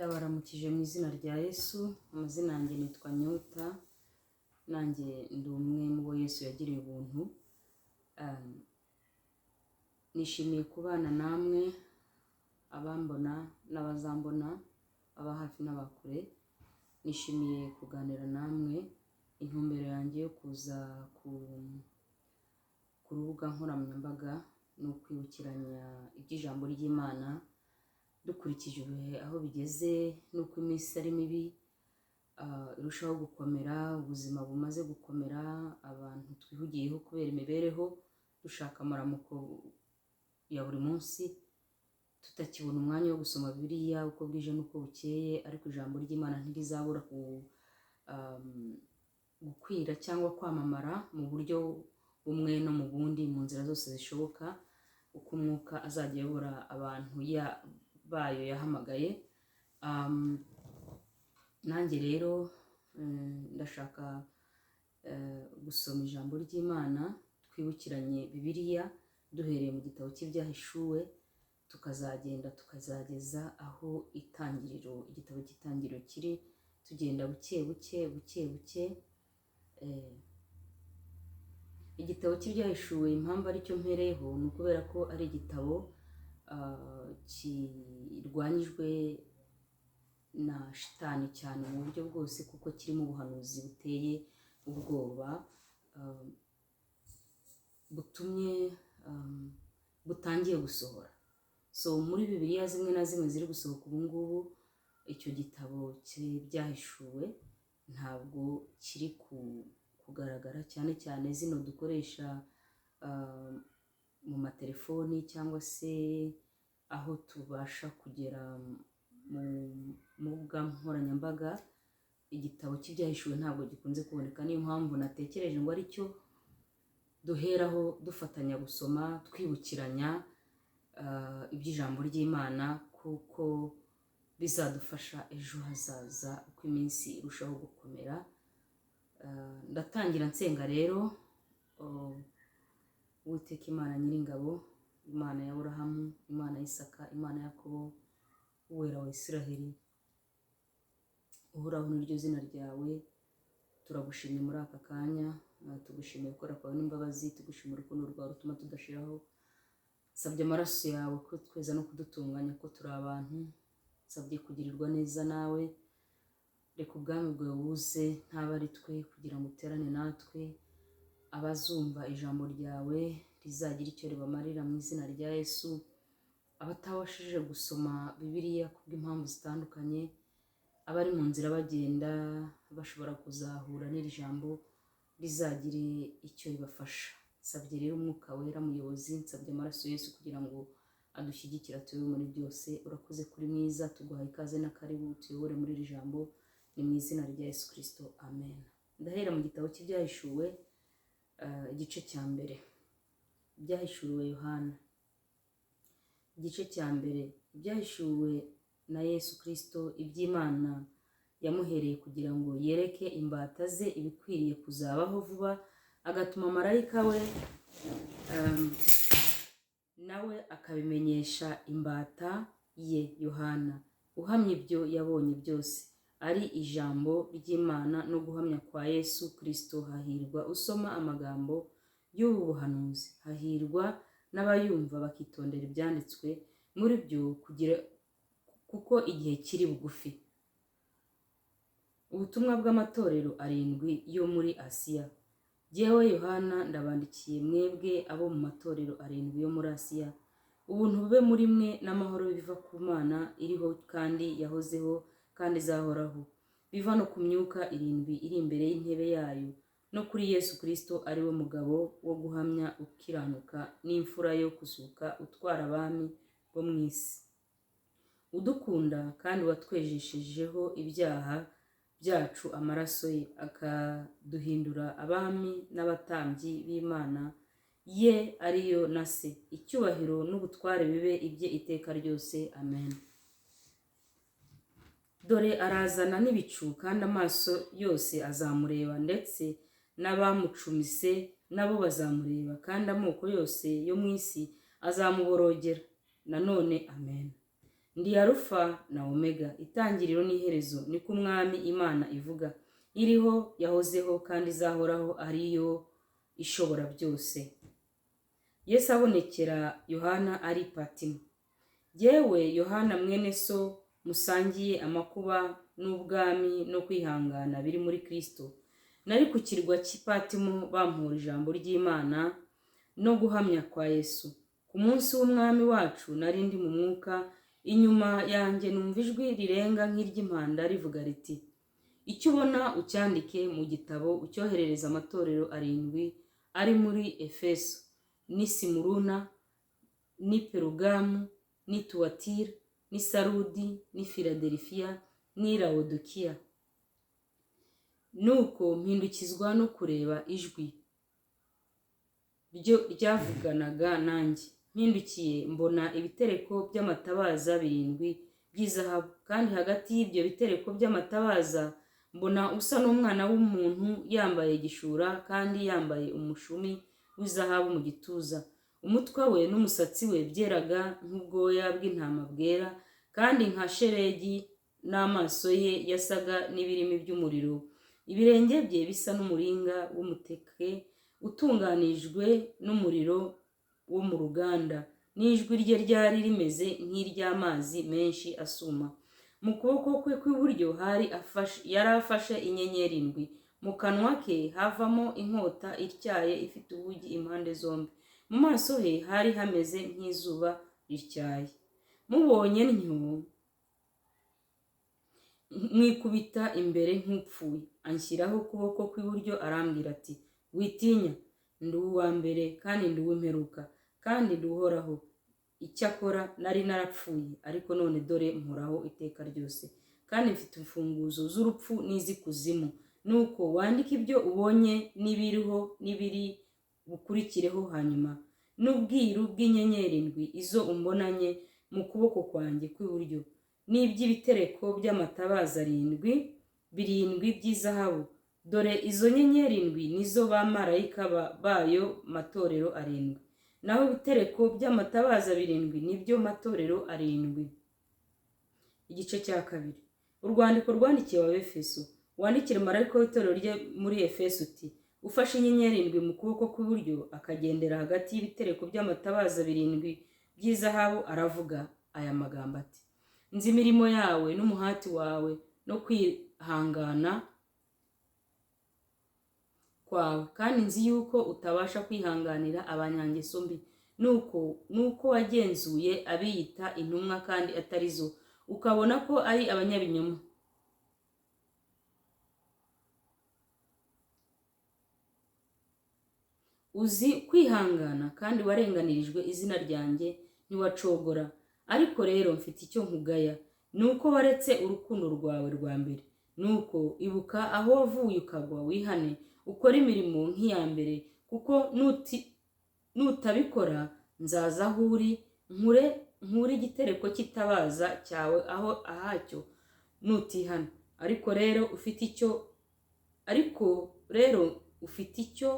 Ndabaramukije mu izina rya Yesu. Amazina yanjye nitwa Nyota, nanjye ndi umwe mu bo Yesu yagiriye ubuntu. Nishimiye kubana namwe, abambona n'abazambona, aba hafi n'abakure. Nishimiye kuganira namwe. Intumbero yanjye yo kuza ku rubuga nkoranyambaga ni ukwibukiranya iby'ijambo ry'Imana dukurikije ibihe aho bigeze n'uko iminsi ari mibi, irushaho gukomera, ubuzima bumaze gukomera, abantu twihugiyeho kubera imibereho, dushaka amaramuko ya buri munsi, tutakibona umwanya wo gusoma Bibiliya uko bwije n'uko bukeye. Ariko ijambo ry'Imana ntirizabura gukwira cyangwa kwamamara mu buryo bumwe no mu bundi, mu nzira zose zishoboka, uko Umwuka azajya ayobora abantu bayo yahamagaye. Nanjye rero ndashaka gusoma ijambo ry'Imana, twibukiranye Bibiliya duhereye mu gitabo cy'Ibyahishuwe, tukazagenda tukazageza aho Itangiriro, igitabo cy'Itangiriro kiri, tugenda buke buke buke buke. Igitabo cy'Ibyahishuwe, impamvu aricyo mpereyeho ni ukubera ko ari igitabo kirwanyijwe na shitani cyane mu buryo bwose, kuko kirimo ubuhanuzi buteye ubwoba, butumye butangiye gusohora. So muri Bibiliya zimwe na zimwe ziri gusohoka ubu ngubu, icyo gitabo cy'Ibyahishuwe ntabwo kiri kugaragara, cyane cyane zino dukoresha mu matelefoni cyangwa se aho tubasha kugera mu mbuga nkoranyambaga. Igitabo cy'Ibyahishuwe ntabwo gikunze kuboneka. Niyo mpamvu natekereje ngo aricyo duheraho dufatanya gusoma, twibukiranya iby'ijambo ry'Imana, kuko bizadufasha ejo hazaza uko iminsi irushaho gukomera. Ndatangira nsenga rero. Oh, Uwiteka Imana Nyiringabo, Imana ya Aburahamu, Imana ya Isaka, Imana ya Yakobo, Uwera wa Isiraheli, Uhoraho niryo zina ryawe. Turagushimye muri aka kanya, tugushimiye gukora kwawe n'imbabazi, tugushimira urukundo rwawe rutuma tudashiraho. Nsabye amaraso yawe ko tweza no kudutunganya, ko turi abantu. Nsabye kugirirwa neza nawe. Reka ubwami bwawe buze, ntaba ari twe, kugira ngo uterane natwe. Abazumva ijambo ryawe rizagira icyo ribamarira mu izina rya Yesu. Abatabashije gusoma Bibiliya kubw'impamvu zitandukanye, abari mu nzira bagenda, bashobora kuzahura n'iri jambo, rizagire icyo ribafasha. Nsabye rero Umwuka Wera muyobozi, nsabye amaraso Yesu kugira ngo adushyigikire, atuyobore muri byose. Urakoze kuri mwiza, tuguhaye ikaze n'akaribu, tuyobore muri iri jambo. Ni mu izina rya Yesu Kirisito, amen. Ndahera mu gitabo cy'Ibyahishuwe, igice cya mbere. Ibyahishuwe Yohana, igice cya mbere. Ibyahishuwe na Yesu Kirisito, iby'Imana yamuhereye kugira ngo yereke imbata ze ibikwiriye kuzabaho vuba, agatuma marayika we, nawe akabimenyesha imbata ye Yohana, uhamya ibyo yabonye byose, ari ijambo ry'Imana no guhamya kwa Yesu Kirisito. Hahirwa usoma amagambo y'ubu buhanuzi, hahirwa n'abayumva bakitondera ibyanditswe muri byo, kugira kuko igihe kiri bugufi. Ubutumwa bw'amatorero arindwi yo muri Asiya. Jyewe Yohana, ndabandikiye mwebwe abo mu matorero arindwi yo muri Asiya. Ubuntu bube muri mwe n'amahoro biva ku Mana iriho kandi yahozeho kandi izahoraho, biva no ku myuka irindwi iri imbere y'intebe yayo, no kuri Yesu Kirisito ari we mugabo wo guhamya ukiranuka n'imfura yo kuzuka, utwara abami bo mu isi, udukunda kandi watwejeshejeho ibyaha byacu amaraso ye, akaduhindura abami n'abatambyi b'Imana ye ariyo na Se. Icyubahiro n'ubutware bibe ibye iteka ryose, amen. Dore arazana n'ibicu, kandi amaso yose azamureba, ndetse n'abamucumise nabo bazamureba, kandi amoko yose yo mu isi azamuborogera. Nanone amen. Ndi Alufa na Omega, itangiriro n'iherezo, niko Umwami Imana ivuga, iriho, yahozeho kandi izahoraho, ariyo ishobora byose. Yesu abonekera Yohana ari i Patimo. Jyewe Yohana mwene so musangiye amakuba n'ubwami no kwihangana biri muri Kristo, nari ku kirwa cy'i Patimo bampora ijambo ry'Imana no guhamya kwa Yesu. Ku munsi w'Umwami wacu nari ndi mu mwuka, inyuma yanjye numva ijwi rirenga nk'iry'impanda rivuga riti: Icyo ubona ucyandike mu gitabo, ucyoherereze amatorero arindwi ari muri Efeso, n'i Simuruna, n'i Perugamu, n'i Tuwatira, n'i Sarudi, n'i Filadelifiya, n'i Lawodokiya. Nuko mpindukizwa no kureba ijwi ryo ryavuganaga nanjye. Mpindukiye mbona ibitereko by'amatabaza birindwi by'izahabu, kandi hagati y'ibyo bitereko by'amatabaza mbona usa n'umwana w'umuntu, yambaye igishura kandi yambaye umushumi w'izahabu mu gituza. Umutwe we n'umusatsi we byeraga nk'ubwoya bw'intama bwera kandi nka shelegi, n'amaso ye yasaga n'ibirimi by'umuriro. Ibirenge bye bisa n'umuringa w'umuteke utunganijwe n'umuriro wo mu ruganda, n'ijwi rye ryari rimeze nk'iry'amazi menshi asuma. Mu kuboko kwe kw'iburyo yari afashe inyenyeri indwi, mu kanwa ke havamo inkota ityaye ifite ubugi impande zombi. Mu maso he hari hameze nk'izuba rityaye. Mubonye ntyo mwikubita imbere nk'upfuye. Anshyiraho ukuboko kw'iburyo arambwira ati: Witinya, ndi uwa mbere kandi ndi uw'imperuka, kandi ndi uhoraho. Icyakora nari narapfuye, ariko none dore mporaho iteka ryose, kandi mfite imfunguzo z'urupfu n'iz'ikuzimu. Nuko wandike ibyo ubonye n'ibiriho n'ibiri bukurikireho hanyuma, n'ubwiru bw'inyenyeri ndwi izo umbonanye mu kuboko kwanjye kw'iburyo, n'iby'ibitereko by'amatabaza arindwi birindwi by'izahabu. Dore izo nyenyeri ndwi nizo bamarayika bayo matorero arindwi, naho ibitereko by'amatabaza birindwi nibyo matorero arindwi. Igice cya kabiri. Urwandiko rwandikiwe Abefeso. Wandikire marayika w'itorero rye muri Efeso uti: Ufashe inyenyeri ndwi mu kuboko kw'iburyo, akagendera hagati y'ibitereko by'amatabaza birindwi by'izahabu, aravuga aya magambo ati: Nzi imirimo yawe n'umuhati wawe no kwihangana kwawe, kandi nzi yuko utabasha kwihanganira abanyangeso mbi. Nuko wagenzuye abiyita intumwa kandi atari zo, ukabona ko ari abanyabinyoma. Uzi kwihangana kandi warenganirijwe izina ryanjye, ntiwacogora. Ariko rero mfite icyo nkugaya, nuko waretse urukundo rwawe rwa mbere. Nuko ibuka aho wavuye ukagwa, wihane, ukore imirimo nk'iya mbere, kuko nutabikora nzaza aho uri, nkure igitereko cy'itabaza cyawe aho ahacyo nutihana. Ariko rero ufite icyo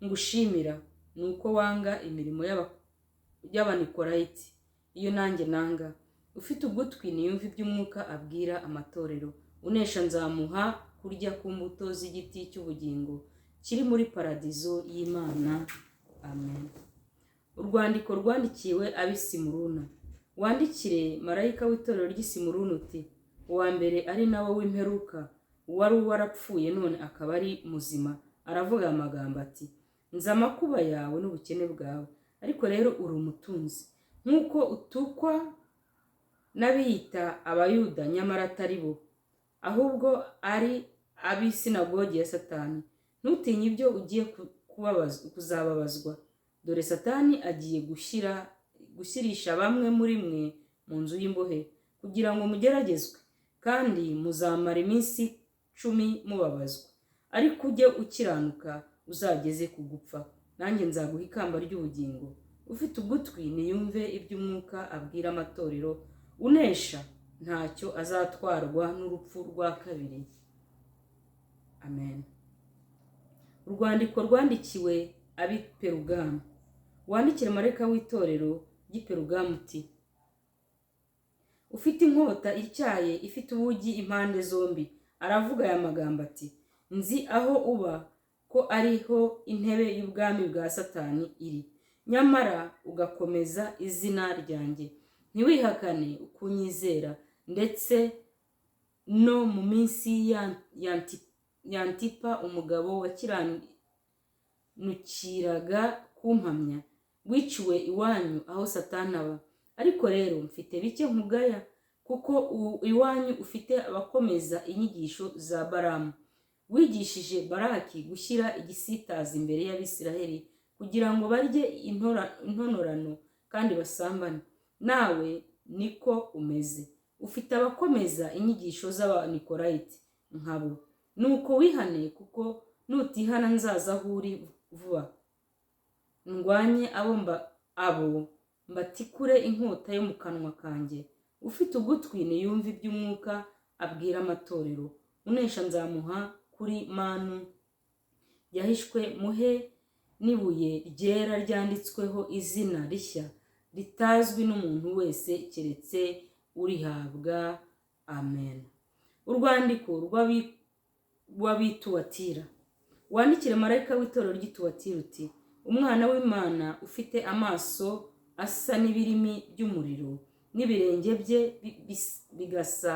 ngushimira, nuko wanga imirimo y'Abanikorayiti, iyo nanjye nanga. Ufite ugutwi niyumve iby'Umwuka abwira amatorero. Unesha nzamuha kurya ku mbuto z'igiti cy'ubugingo kiri muri paradizo y'Imana. Amen. Urwandiko rwandikiwe ab'i Simuruna. Wandikire marayika w'itorero ry'i Simuruna uti: Uwa mbere ari nawe w'imperuka, uwari warapfuye none akaba ari muzima, aravuga amagambo ati: Nzi amakuba yawe n'ubukene bwawe, ariko rero uri umutunzi. Nk'uko utukwa n'abiyita Abayuda nyamara atari bo, ahubwo ari ab'isinagogi ya Satani, ntutinye ibyo ugiye kuzababazwa. Dore Satani agiye gushyirisha bamwe muri mwe mu nzu y'imbohe, kugira ngo mugeragezwe, kandi muzamara iminsi 10 mubabazwa. Ariko ujye ukiranuka uzageze ku gupfa, nanjye nzaguha ikamba ry'ubugingo. Ufite ugutwi niyumve iby'Umwuka abwira amatorero. Unesha ntacyo azatwarwa n'urupfu rwa kabiri. Amen. Urwandiko rwandikiwe ab'i Perugamu. Wandikire marayika w'itorero ry'i Perugamu uti: ufite inkota ityaye ifite ubugi impande zombi, aravuga aya magambo ati: Nzi aho uba, ko ariho intebe y'ubwami bwa Satani iri, nyamara ugakomeza izina ryanjye, ntiwihakane ukunyizera, ndetse no mu minsi ya Antipa, umugabo wakiranukiraga kumpamya, wiciwe iwanyu aho Satani aba. Ariko rero mfite bike nkugaya, kuko iwanyu ufite abakomeza inyigisho za Balamu, wigishije Baraki gushyira igisitaza imbere y'Abisiraheli kugira ngo barye intonorano kandi basambane. Nawe niko umeze, ufite abakomeza inyigisho z'Abanikolayiti nkabo. Nuko wihane, kuko nutihana nzaza aho uri vuba, ndwanye abo mbatikure inkota yo mu kanwa kanjye. Ufite ugutwi niyumve iby'Umwuka abwira amatorero. Unesha nzamuha kuri manu yahishwe, muhe n'ibuye ryera ryanditsweho izina rishya ritazwi n'umuntu wese keretse urihabwa. Amen. Urwandiko rw'Abituwatira. Wandikire marayika w'itorero ry'Ituwatira uti: Umwana w'Imana ufite amaso asa n'ibirimi by'umuriro n'ibirenge bye bigasa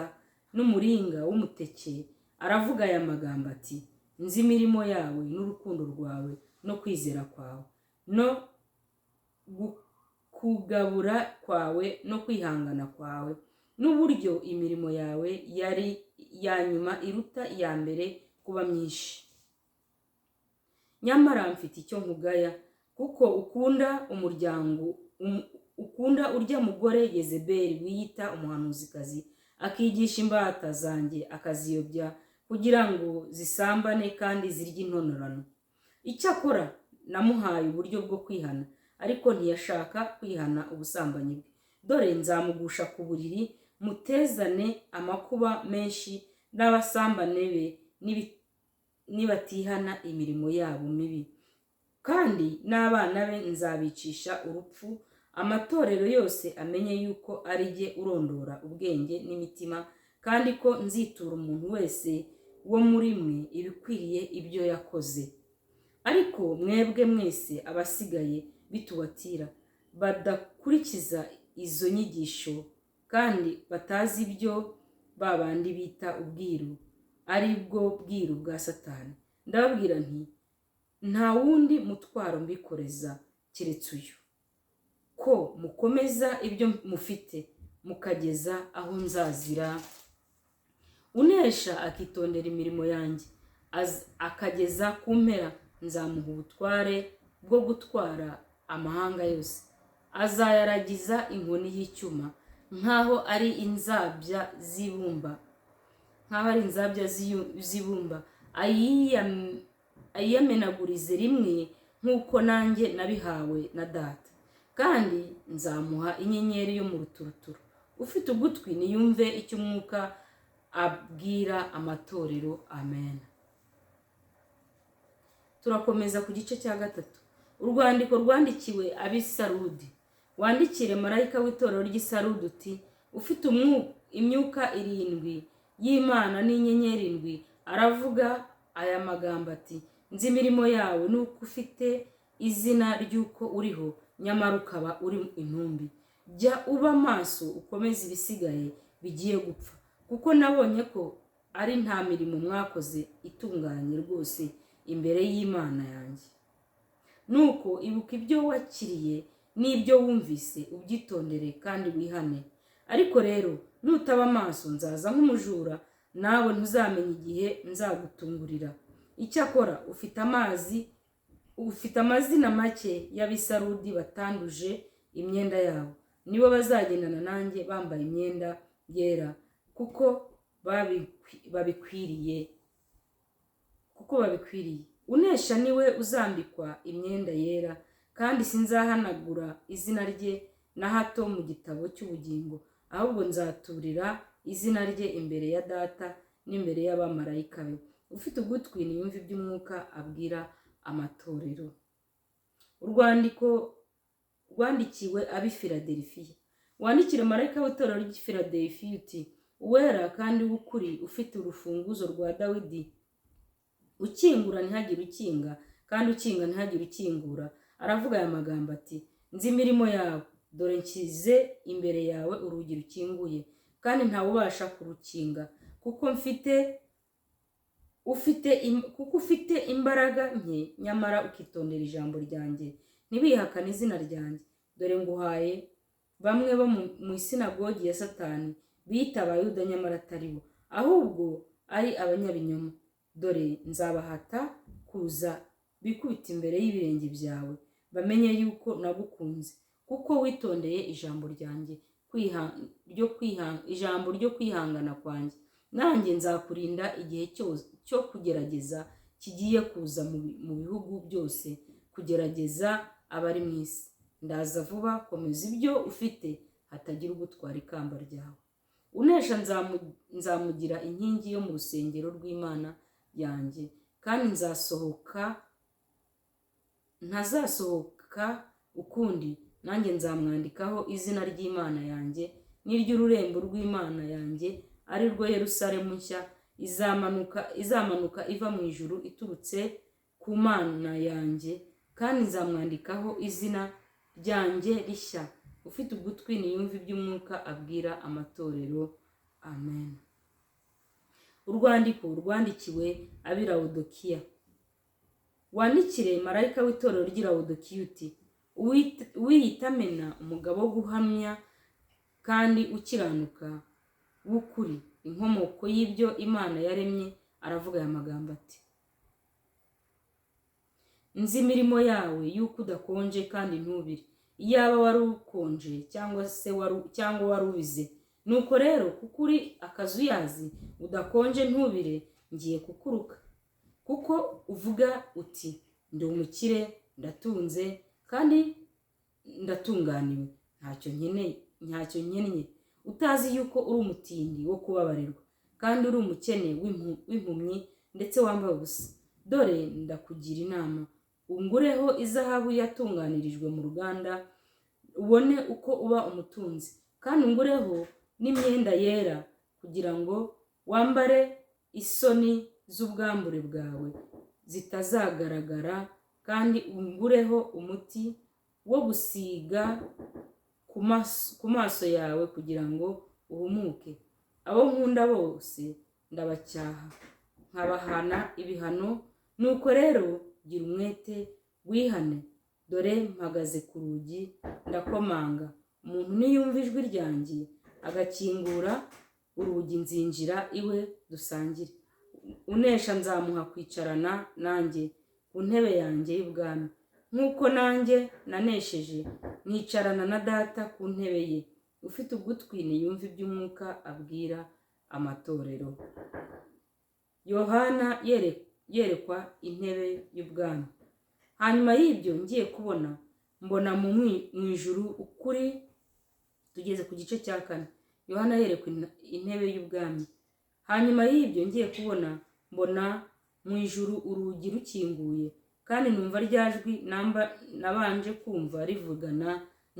n'umuringa w'umuteke, aravuga aya magambo ati: Nzi imirimo yawe n'urukundo rwawe no kwizera kwawe no kugabura kwawe no kwihangana kwawe, n'uburyo imirimo yawe yari iya nyuma iruta iya mbere kuba myinshi. Nyamara mfite icyo nkugaya, kuko ukunda umuryango ukunda urya mugore Yezebeli wiyita umuhanuzikazi, akigisha imbata zanjye akaziyobya kugira ngo zisambane kandi zirye intonorano. Icyakora namuhaye uburyo bwo kwihana, ariko ntiyashaka kwihana ubusambanyi bwe. Dore nzamugusha ku buriri, mutezane amakuba menshi n'abasambane be nibatihana imirimo yabo mibi. Kandi n'abana be nzabicisha urupfu, amatorero yose amenye yuko ari jye urondora ubwenge n'imitima, kandi ko nzitura umuntu wese wo muri mwe ibikwiriye ibyo yakoze. Ariko mwebwe mwese abasigaye b'Ituwatira badakurikiza izo nyigisho kandi batazi ibyo ba bandi bita ubwiru, ari bwo bwiru bwa Satani, ndababwira nti: Nta wundi mutwaro mbikoreza keretse uyu, ko mukomeza ibyo mufite mukageza aho nzazira. Unesha akitondera imirimo yanjye akageza ku mpera, nzamuha ubutware bwo gutwara amahanga yose, azayaragiza inkoni y'icyuma, nk'aho ari inzabya z'ibumba, nk'aho ari inzabya z'ibumba, ayiyamenagurize rimwe, nk'uko nanjye nabihawe na Data. Kandi nzamuha inyenyeri yo mu ruturuturu. Ufite ugutwi niyumve icyo Umwuka abwira amatorero. Amen. Turakomeza ku gice cya gatatu. Urwandiko rwandikiwe ab'Isarudi. Wandikire marayika w'itorero ry'Isarudi uti: Ufite imyuka irindwi y'Imana n'inyenyeri indwi aravuga aya magambo ati: Nzi imirimo yawe n'uko ufite izina ry'uko uriho, nyamara ukaba uri intumbi. Jya uba maso, ukomeze ibisigaye bigiye gupfa, kuko nabonye ko ari nta mirimo mwakoze itunganye rwose imbere y'Imana yanjye. Nuko ibuka ibyo wakiriye n'ibyo wumvise, ubyitondere kandi wihane. Ariko rero nutaba amaso nzaza nk'umujura, nawe ntuzamenya igihe nzagutungurira. Icyakora ufite amazina make y'Abisarudi batanduje imyenda yabo, nibo bazagendana nanjye bambaye imyenda yera, kuko babikwiriye, kuko babikwiriye. Unesha niwe uzambikwa imyenda yera, kandi sinzahanagura izina rye na hato mu gitabo cy'ubugingo, ahubwo nzaturira izina rye imbere ya Data n'imbere y'abamarayika be. Ufite ugutwi niyumve iby'Umwuka abwira amatorero. Urwandiko rwandikiwe ab'i Filadelifiya. Wandikire marayika w'itorero ry'i Filadelfiya uti: Uwera kandi w'ukuri, ufite urufunguzo rwa Dawidi, ukingura ntihagire ukinga, kandi ukinga ntihagire ukingura, aravuga aya magambo ati: Nzi imirimo yawe, dore nshyize imbere yawe urugi rukinguye, kandi ntawe ubasha kurukinga, kuko ufite imbaraga nke, nyamara ukitondera ijambo ryanjye, ntibihakane izina ryanjye. Dore nguhaye bamwe bo mu isinagogi ya Satani, biyita Abayuda nyamara atari bo, ahubwo ari abanyabinyoma. Dore nzabahata kuza bikubita imbere y'ibirenge byawe, bamenye yuko nagukunze, kuko witondeye ijambo ryanjye ijambo ryo kwihangana kwanjye. Nanjye nzakurinda igihe cyose cyo kugerageza kigiye kuza mu bihugu byose, kugerageza abari mu isi. Ndaza vuba, komeza ibyo ufite, hatagira ugutwara ikamba ryawe. Unesha nzamugira inkingi yo mu rusengero rw'Imana yanjye, kandi ntazasohoka ukundi. Nanjye nzamwandikaho izina ry'Imana yanjye n'iry'ururembo rw'Imana yanjye, ari rwo Yerusalemu nshya izamanuka iva mu ijuru iturutse ku Mana yanjye, kandi nzamwandikaho izina ryanjye rishya. Ufite ugutwi niyumve iby'Umwuka abwira amatorero. Amen. Urwandiko rwandikiwe ab'i Lawodikiya. Wandikire marayika w'itorero ry'i Lawodikiya uti: Uwiyita Amena, umugabo wo guhamya kandi ukiranuka w'ukuri, inkomoko y'ibyo Imana yaremye, aravuga aya magambo ati: Nzi imirimo yawe, yuko udakonje kandi ntubire. Iyaba wari ukonje cyangwa wari ubize! Nuko rero, kuko uri akazuyazi, udakonje ntubire, ngiye kukuruka. Kuko uvuga uti: Ndi umukire, ndatunze kandi ndatunganiwe, ntacyo nkeneye, ntacyo nkennye, utazi yuko uri umutindi wo kubabarirwa, kandi uri umukene w'impumyi ndetse wambaye ubusa. Dore ndakugira inama: ungureho izahabu yatunganirijwe mu ruganda, ubone uko uba umutunzi, kandi ungureho n'imyenda yera, kugira ngo wambare, isoni z'ubwambure bwawe zitazagaragara, kandi ungureho umuti wo gusiga ku maso yawe, kugira ngo uhumuke. Abo nkunda bose ndabacyaha, nkabahana ibihano. Nuko rero gira umwete, wihane. Dore mpagaze ku rugi ndakomanga. Umuntu niyumva ijwi ryanjye agakingura urugi, nzinjira iwe dusangire. Unesha nzamuha kwicarana nanjye ku ntebe yanjye y'ubwami, nk'uko nanjye nanesheje nkicarana na Data ku ntebe ye. Ufite ugutwi niyumve iby'Umwuka abwira amatorero. Yohana yerekwa intebe y'ubwami. Hanyuma y'ibyo ngiye kubona, mbona mu ijuru ukuri. Tugeze ku gice cya kane. Yohana yerekwa intebe y'ubwami. Hanyuma y'ibyo ngiye kubona, mbona mu ijuru urugi rukinguye, kandi numva rya jwi nabanje kumva rivugana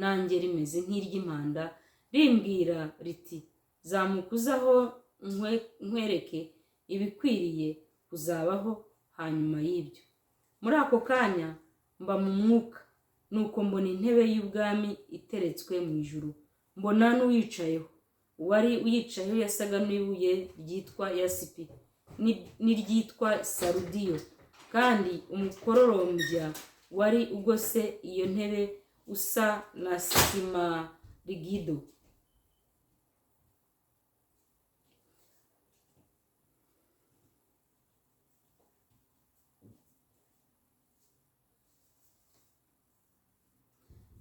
nanjye, rimeze nk'iry'impanda, rimbwira riti: Zamuka uze aho nkwereke ibikwiriye kuzabaho hanyuma y'ibyo. Muri ako kanya mba mu mwuka, nuko mbona intebe y'ubwami iteretswe mu ijuru, mbona n'uwicayeho. Uwari uyicayeho yasaga n'ibuye ryitwa yasipi n'iryitwa sarudiyo, kandi umukororombya wari ugose iyo ntebe usa na simarigido.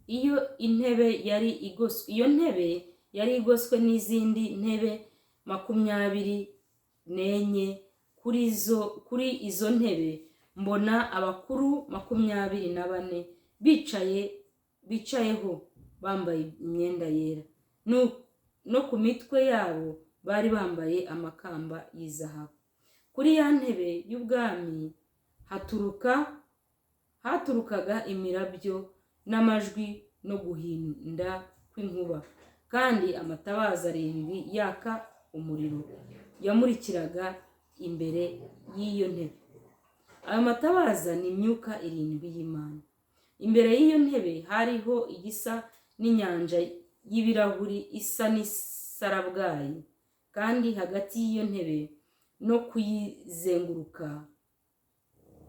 Iyo ntebe yari igoswe n'izindi ntebe 24. Kuri izo ntebe mbona abakuru 24 bicayeho, bambaye imyenda yera, no ku mitwe yabo bari bambaye amakamba y'izahabu. Kuri ya ntebe y'ubwami haturukaga imirabyo n'amajwi no guhinda kw'inkuba. Kandi amatabaza arindwi yaka umuriro yamurikiraga imbere y'iyo ntebe. Ayo matabaza ni imyuka irindwi y'Imana. Imbere y'iyo ntebe hariho igisa n'inyanja y'ibirahuri isa n'isarabwayi, kandi hagati y'iyo ntebe no kuyizenguruka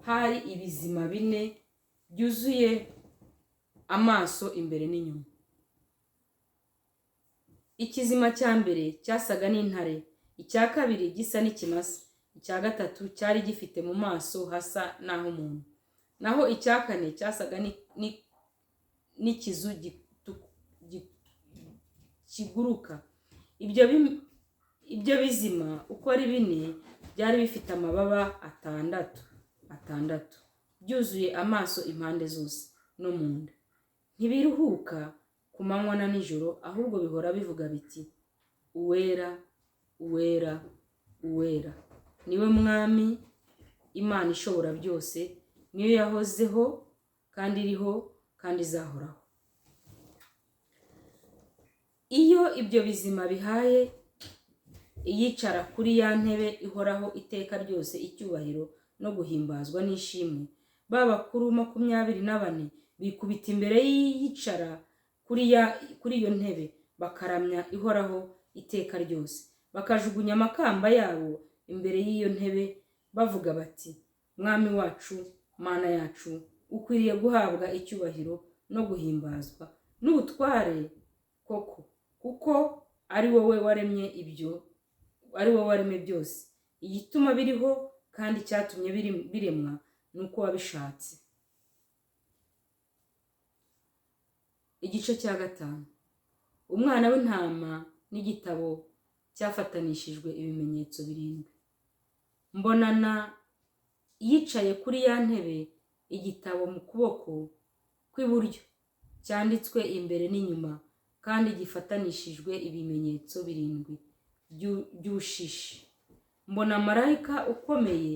hari ibizima bine byuzuye amaso imbere n'inyuma. Ikizima cya mbere cyasaga n'intare, icya kabiri gisa n'ikimasa, icya gatatu cyari gifite mu maso hasa n'ah'umuntu, naho icya kane cyasaga n'ikizu kiguruka. Ibyo bizima uko ari bine byari bifite amababa atandatu atandatu, byuzuye amaso impande zose no mu nda. Ntibiruhuka ku manywa na nijoro, ahubwo bihora bivuga biti: "Uwera, uwera, uwera, niwe Mwami Imana ishobora byose, niyo yahozeho kandi iriho kandi izahoraho." Iyo ibyo bizima bihaye iyicara kuri ya ntebe ihoraho iteka ryose icyubahiro no guhimbazwa n'ishimwe, ba bakuru 24 bikubita imbere y'iyicara kuri iyo ntebe, bakaramya ihoraho iteka ryose, bakajugunya amakamba yabo imbere y'iyo ntebe, bavuga bati: "Mwami wacu, Mana yacu, ukwiriye guhabwa icyubahiro no guhimbazwa n'ubutware koko, kuko ari wowe waremye ibyo, ari wowe waremye byose, igituma biriho kandi icyatumye biremwa ni uko wabishatse." Igice cya 5. Umwana w'intama n'igitabo cyafatanishijwe ibimenyetso birindwi. Mbonana yicaye kuri ya ntebe igitabo mu kuboko kw'iburyo cyanditswe imbere n'inyuma, kandi gifatanishijwe ibimenyetso birindwi by'ubushishi. Mbona marayika ukomeye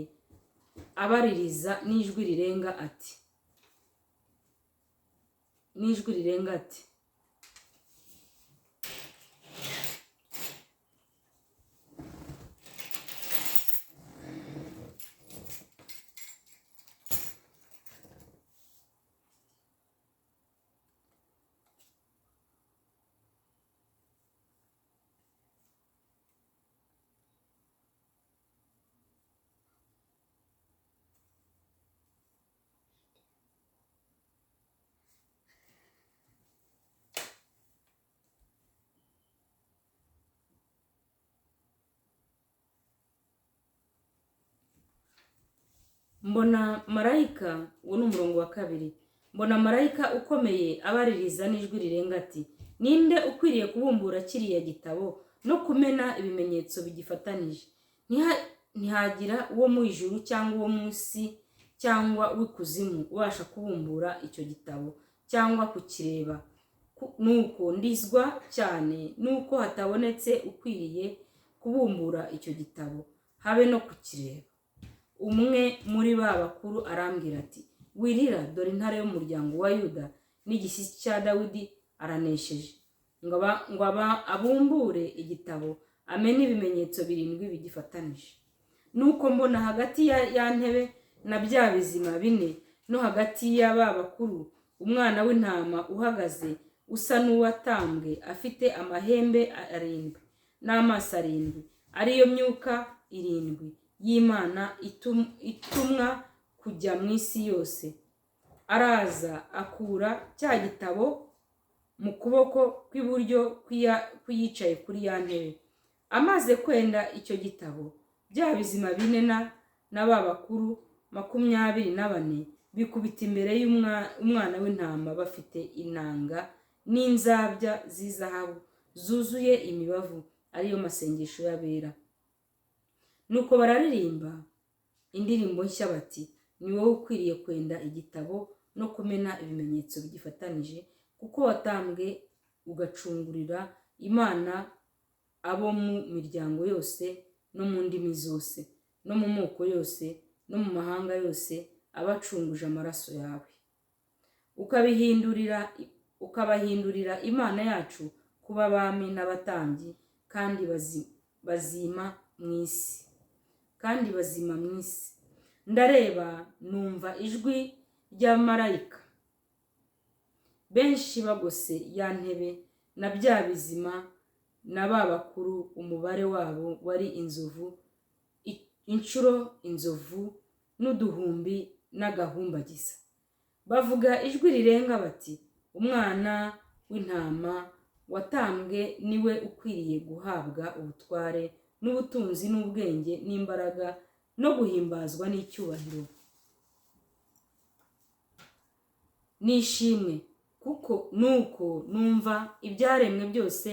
abaririza n'ijwi rirenga ati, Mbona marayika, uwo ni umurongo wa 2. Mbona marayika ukomeye abaririza n'ijwi rirenga ati: "Ninde ukwiriye kubumbura kiriya gitabo no kumena ibimenyetso bigifatanije?" Ntihagira uwo mu ijuru cyangwa uwo munsi cyangwa w'ikuzimu ubasha kubumbura icyo gitabo cyangwa kukireba. Nuko ndizwa cyane nuko hatabonetse ukwiriye kubumbura icyo gitabo habe no kukireba. Umwe muri ba bakuru arambwira ati: "Wirira, dore intare y'umuryango wa Yuda n'igishyitsi cya Dawidi aranesheje, ngo abumbure igitabo amene ibimenyetso birindwi bigifatanije." Nuko mbona hagati ya ntebe na bya bizima bine no hagati y'aba bakuru umwana w'intama uhagaze usa n'uwatambwe, afite amahembe arindwi n'amaso arindwi, ariyo myuka irindwi y'Imana itumwa kujya mu isi yose. Araza akura cya gitabo mu kuboko kw'iburyo kw'iyicaye kuri ya ntebe. Amaze kwenda icyo gitabo, bya bizima bine na ba bakuru 24 bikubita imbere y'umwana w'intama, bafite inanga n'inzabya z'izahabu zuzuye imibavu, ariyo masengesho y'abera. Nuko bararirimba indirimbo nshya bati: "Ni wowe ukwiriye kwenda igitabo no kumena ibimenyetso bigifatanije, kuko watambwe ugacungurira Imana abo mu miryango yose no mu ndimi zose no mu moko yose no mu mahanga yose, abacunguje amaraso yawe, ukabahindurira Imana yacu kuba abami n'abatambyi, kandi bazima mu isi, kandi bazima mu isi. Ndareba, numva ijwi rya marayika benshi bagose ya ntebe na bya bizima na ba bakuru, umubare wabo wari inzovu inshuro inzovu n'uduhumbi n'agahumbagiza. Bavuga ijwi rirenga bati: "Umwana w'intama watambwe niwe ukwiriye guhabwa ubutware n'ubutunzi n'ubwenge n'imbaraga no guhimbazwa n'icyubahiro n'ishimwe." Kuko nuko numva ibyaremwe byose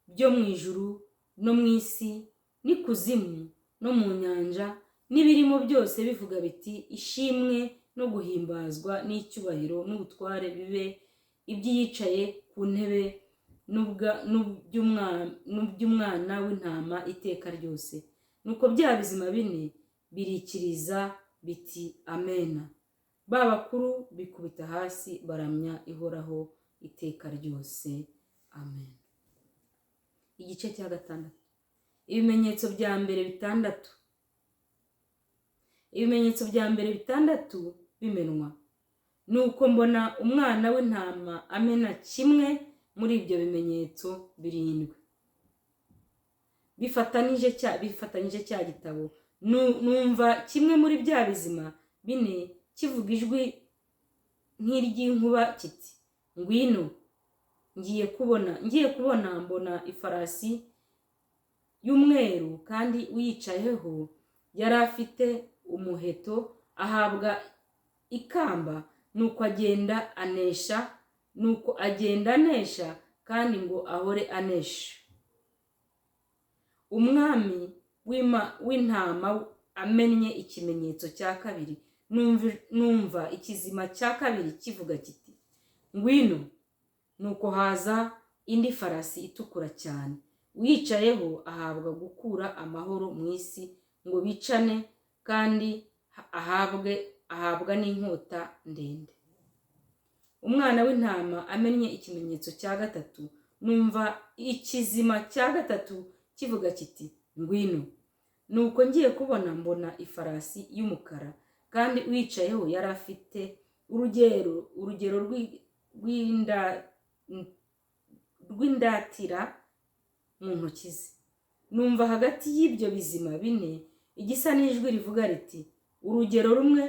byo mu ijuru no mu isi n'ikuzimu no mu nyanja n'ibirimo byose bivuga biti: "Ishimwe no guhimbazwa n'icyubahiro n'ubutware bibe iby'iyicaye ku ntebe n'uby'umwana w'intama iteka ryose." Nuko bya bizima bine birikiriza biti: "Amena." Ba bakuru bikubita hasi baramya Ihoraho iteka ryose. Amen. Igice cya gatandatu, ibimenyetso bya mbere bitandatu. Ibimenyetso bya mbere bitandatu bimenwa. Nuko mbona umwana w'intama amena kimwe muri ibyo bimenyetso birindwi bifatanyije cya gitabo. Numva kimwe muri bya bizima bine kivuga ijwi nk'iry'inkuba kiti: "Ngwino." Ngiye kubona mbona ifarasi y'umweru, kandi uyicayeho yari afite umuheto, ahabwa ikamba. Nuko agenda anesha, nuko agenda anesha, kandi ngo ahore anesha. Umwami w'intama amennye ikimenyetso cya kabiri, numva ikizima cya kabiri kivuga kiti: "Ngwino." Nuko haza indi farasi itukura cyane, uyicayeho ahabwa gukura amahoro mu isi ngo bicane, kandi ahabwa n'inkota ndende. Umwana w'intama amennye ikimenyetso cya gatatu, numva ikizima cya gatatu kivuga kiti: "Ngwino." Nuko ngiye kubona mbona ifarasi y'umukara, kandi uyicayeho yari afite urugero rw'indatira mu ntoki ze. Numva hagati y'ibyo bizima bine igisa n'ijwi rivuga riti: "Urugero rumwe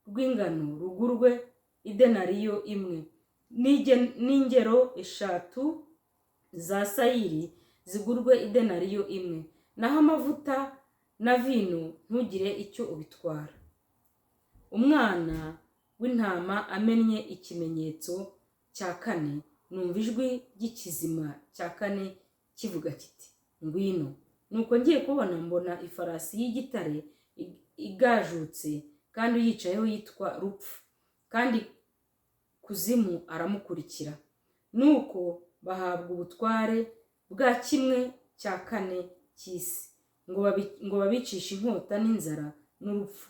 rw'ingano rugurwe idenariyo imwe, n'ingero 3 za sayiri zigurwe idenariyo imwe, naho amavuta na vino ntugire icyo ubitwara." Umwana w'intama amennye ikimenyetso cya kane, numva ijwi ry'ikizima cya kane kivuga kiti: "Ngwino." Nuko ngiye kubona mbona ifarasi y'igitare igajutse, kandi uyicayeho yitwa Rupfu, kandi Kuzimu aramukurikira. Nuko bahabwa ubutware bwa kimwe cya kane cy'isi, ngo babicishe inkota n'inzara n'urupfu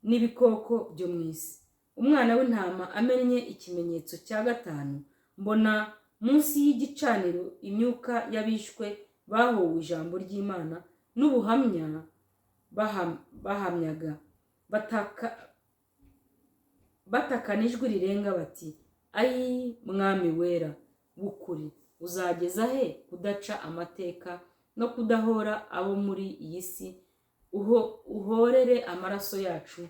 n'ibikoko byo mu isi. Umwana w'intama amennye ikimenyetso cya gatanu, mbona munsi y'igicaniro imyuka y'abishwe bahowe ijambo ry'Imana n'ubuhamya bahamyaga, batakana ijwi rirenga bati: "Ayi Mwami wera w'ukuri, uzageza he kudaca amateka no kudahora abo muri iyi si, uhorere amaraso yacu?"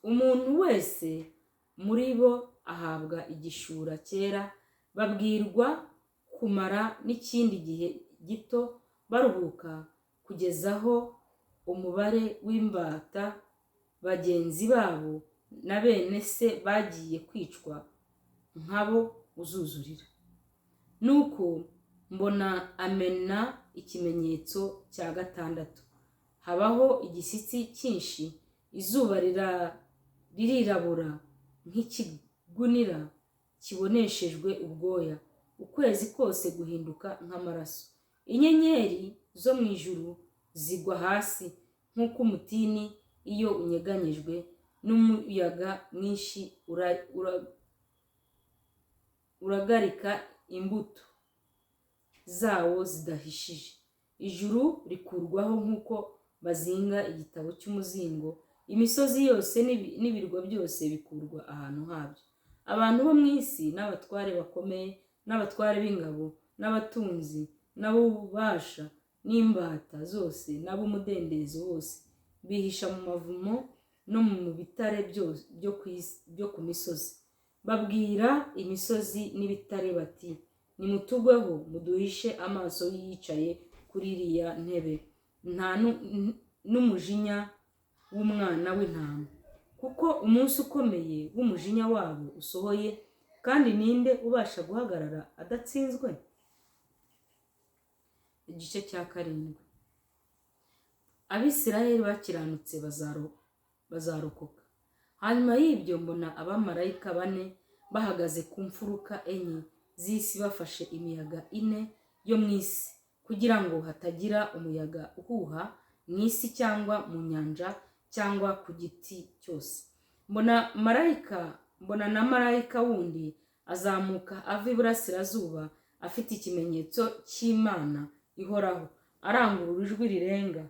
Umuntu wese muri bo ahabwa igishura cyera, babwirwa kumara n'ikindi gihe gito baruhuka, kugeza aho umubare w'imbata bagenzi babo na bene se bagiye kwicwa nkabo uzuzurira. Nuko mbona amena ikimenyetso cya gatandatu, habaho igishyitsi cyinshi, izuba ririrabura nk'ikigunira kiboneshejwe ubwoya, ukwezi kose guhinduka nk'amaraso, inyenyeri zo mu ijuru zigwa hasi nk'uko umutini iyo unyeganyejwe n'umuyaga mwinshi. uragarika imbuto zawo zidahishije. Ijuru rikurwaho nk'uko bazinga igitabo cy'umuzingo, imisozi yose n'ibirwa byose bikurwa ahantu habyo. Abantu bo mu isi n'abatware bakomeye n'abatware b'ingabo n'abatunzi n'ab'ububasha n'imbata zose n'ab'umudendezo bose bihisha mu mavumo no mu bitare byo ku misozi. Babwira imisozi n'ibitare bati: nimutugweho muduhishe amaso yicaye kuri iriya ntebe nta n'umujinya w'umwana w'intama, kuko umunsi ukomeye w'umujinya wabo usohoye, kandi ninde ubasha guhagarara adatsinzwe? Igice cya 7. Abisirayeli bakiranutse bazarokoka. Hanyuma y'ibyo mbona abamarayika 4 bahagaze ku mfuruka 4 z'isi, bafashe imiyaga 4 yo mu isi, kugira ngo hatagira umuyaga uhuha mu isi cyangwa mu nyanja cyangwa ku giti cyose. Mbona na marayika wundi azamuka ava iburasirazuba, afite ikimenyetso cy'Imana ihoraho, arangurura ijwi rirenga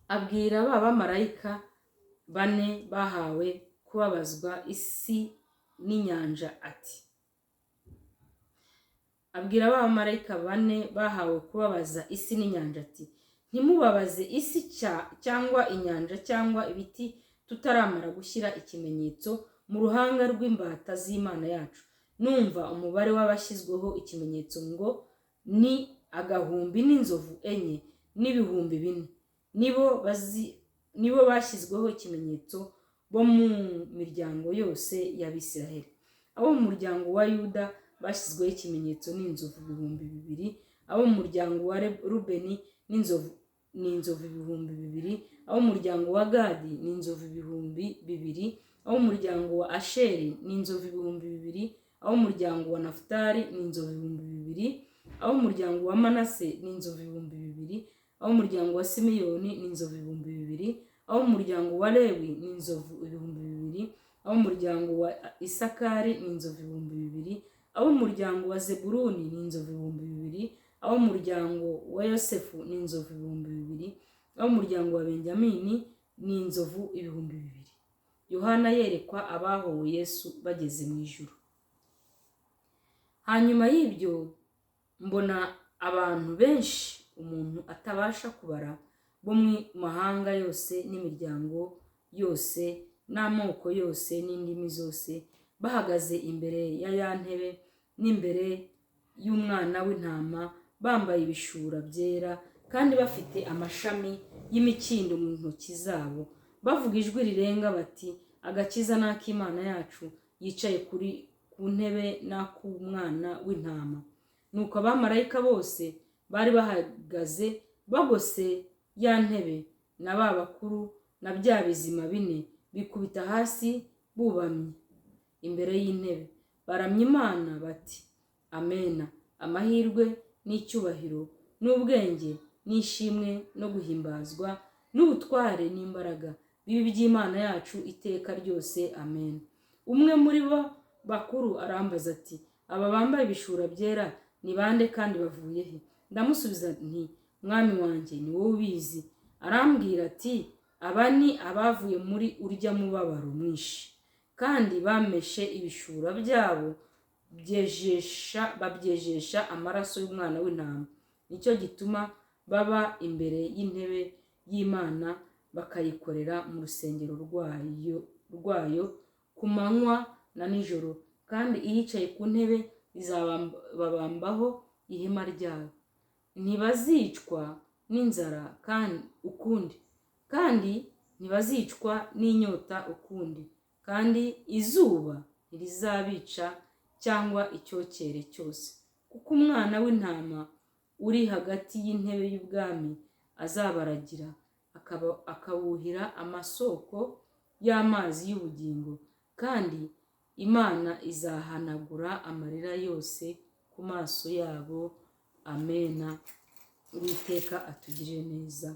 abwira ba bamarayika 4 bahawe kubabazwa isi n'inyanja ati: abwira ba bamarayika 4 bahawe kubabaza isi n'inyanja ati: ntimubabaze isi cyangwa inyanja cyangwa ibiti, tutaramara gushyira ikimenyetso mu ruhanga rw'imbata z'Imana yacu. Numva umubare w'abashyizweho ikimenyetso ngo ni 1000 n'inzovu 4 n'ibihumbi 4. Nibo bashyizweho ikimenyetso bo mu miryango yose y'Abisiraheli. Abo mu muryango wa Yuda bashyizweho ikimenyetso n'inzovu 2000, abo mu muryango wa Rubeni n'inzovu 2000, abo mu muryango wa Gadi n'inzovu 2000, abo mu muryango wa Asheri n'inzovu 2000, abo mu muryango wa Nafutali n'inzovu 2000, abo mu muryango wa Manase n'inzovu 2000, abo mu muryango wa Simiyoni n'inzovu 2000, abo mu muryango wa Lewi n'inzovu 2000, abo mu muryango wa Isakari n'inzovu 2000, abo mu muryango wa Zebuluni n'inzovu 2000, abo mu muryango wa Yosefu n'inzovu 2000, abo mu muryango wa Benjamini n'inzovu 2000. Yohana yerekwa abahowe Yesu bageze mu ijuru. Hanyuma y'ibyo mbona abantu benshi umuntu atabasha kubara, bo mu mahanga yose n'imiryango yose n'amoko yose n'indimi zose, bahagaze imbere ya ya ntebe n'imbere y'umwana w'intama, bambaye ibishura byera kandi bafite amashami y'imikindo mu ntoki zabo, bavuga ijwi rirenga bati: agakiza n'ak'Imana yacu yicaye ku ntebe n'ak'umwana w'intama. Nuko abamarayika bose bari bahagaze bagose ya ntebe na ba bakuru na bya bizima 4, bikubita hasi bubamye imbere y'intebe, baramya Imana bati: amena, amahirwe n'icyubahiro n'ubwenge n'ishimwe no guhimbazwa n'ubutware n'imbaraga bibi by'Imana yacu iteka ryose, amen. Umwe muri bo bakuru arambaza ati: aba bambaye ibishura byera ni bande kandi bavuye he? Ndamusubiza nti: mwami wanjye, ni wowe ubizi. Arambwira ati: aba ni abavuye muri urya mubabaro mwinshi, kandi bameshe ibishura byabo babyejesha amaraso y'umwana w'intama. Nicyo gituma baba imbere y'intebe y'Imana, bakayikorera mu rusengero rwayo ku manywa na nijoro, kandi iyicaye ku ntebe izababambaho ihema ryayo. Ntibazicwa n'inzara ukundi, kandi ntibazicwa n'inyota ukundi, kandi izuba ntirizabica cyangwa icyokere cyose, kuko umwana w'intama uri hagati y'intebe y'ubwami azabaragira, akawuhira amasoko y'amazi y'ubugingo, kandi Imana izahanagura amarira yose ku maso yabo. Amena. Uwiteka atugirire neza.